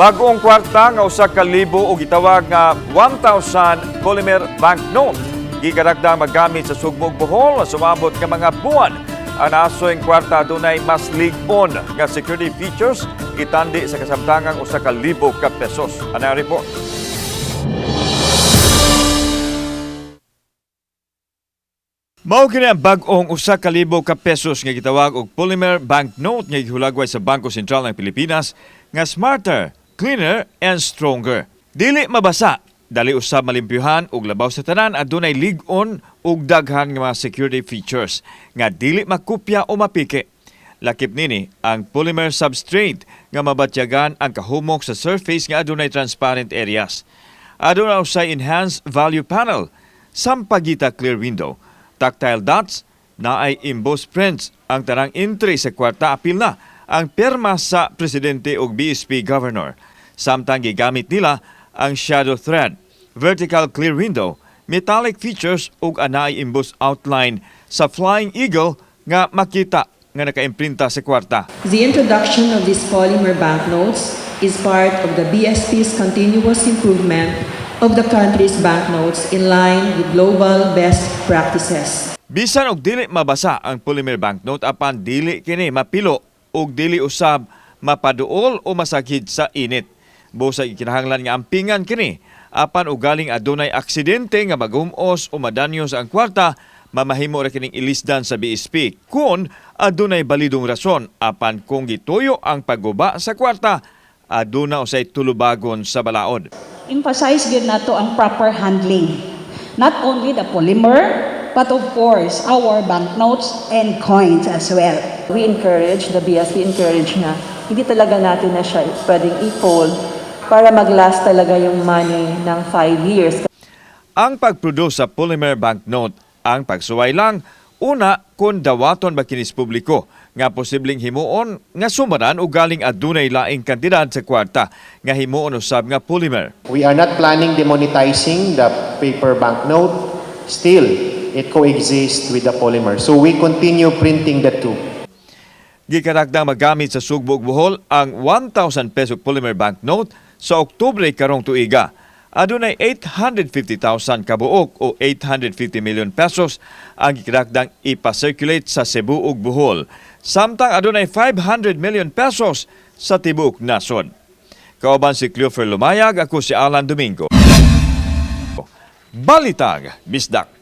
Bagong kwarta nga 1,000 o gitawag nga 1,000 polymer banknote. Gikarakdang magamit sa Sugbo ug Bohol sa umaabot nga mga buwan. Ang naasoy kwarta adunay mas lig-on nga security features gitandi sa kasamtangang 1,000 ka pesos. Ano ang report? Mao kini ang bag-ong 1,000 ka pesos nga gitawag og polymer banknote nga gihulagway sa Bangko Sentral ng Pilipinas nga smarter, cleaner and stronger. Dili mabasa, dali usab malimpyuhan ug labaw sa tanan adunay lig-on ug daghan nga mga security features nga dili makopya o mapiki. Lakip nini ang polymer substrate nga mabatyagan ang kahumok sa surface nga adunay transparent areas. Aduna usay enhanced value panel, sampagita clear window, tactile dots, naay embossed prints ang tanang entry sa kwarta, apil na ang perma sa presidente ug BSP governor. Samtang gigamit nila ang shadow thread, vertical clear window, metallic features ug anaay embossed outline sa flying eagle nga makita nga nakaimprinta sa kwarta. The introduction of these polymer banknotes is part of the BSP's continuous improvement of the country's banknotes in line with global best practices. Bisan og dili mabasa ang polymer banknote, apan dili kini mapilo ug dili usab mapaduol o masakit sa init. Busay kinahanglan nga ampingan kini apan ugaling adunay aksidente nga magumos o madanyos ang kwarta, mamahimo ra kining ilisdan sa BSP kung adunay balidong rason, apan kung gituyo ang pagguba sa kwarta, aduna usay tulubagon sa balaod. Emphasize gyud nato ang proper handling. Not only the polymer, but of course, our banknotes and coins as well. We encourage, the BSP encourage na hindi talaga natin na siya pwedeng i-fold para mag-last talaga yung money ng 5 years. Ang pag-produce sa polymer banknote, ang pagsuway lang, una kung dawaton ba kinis publiko nga posibleng himuon nga sumaran o galing adunay laing kantidad sa kwarta nga himuon usab nga polymer. We are not planning demonetizing the paper banknote. Still, it coexists with the polymer. So we continue printing the two. Gikarakdang magamit sa Sugbo ug Bohol ang 1,000 peso polymer banknote sa Oktubre karong tuiga. Adunay 850,000 kabuok o 850 million pesos ang gikarakdang ipa-circulate sa Cebu ug Bohol. Samtang adunay 500 million pesos sa tibuok nasod. Kauban si Cleofer Lumayag, ako si Alan Domingo. Balitang Bisdak.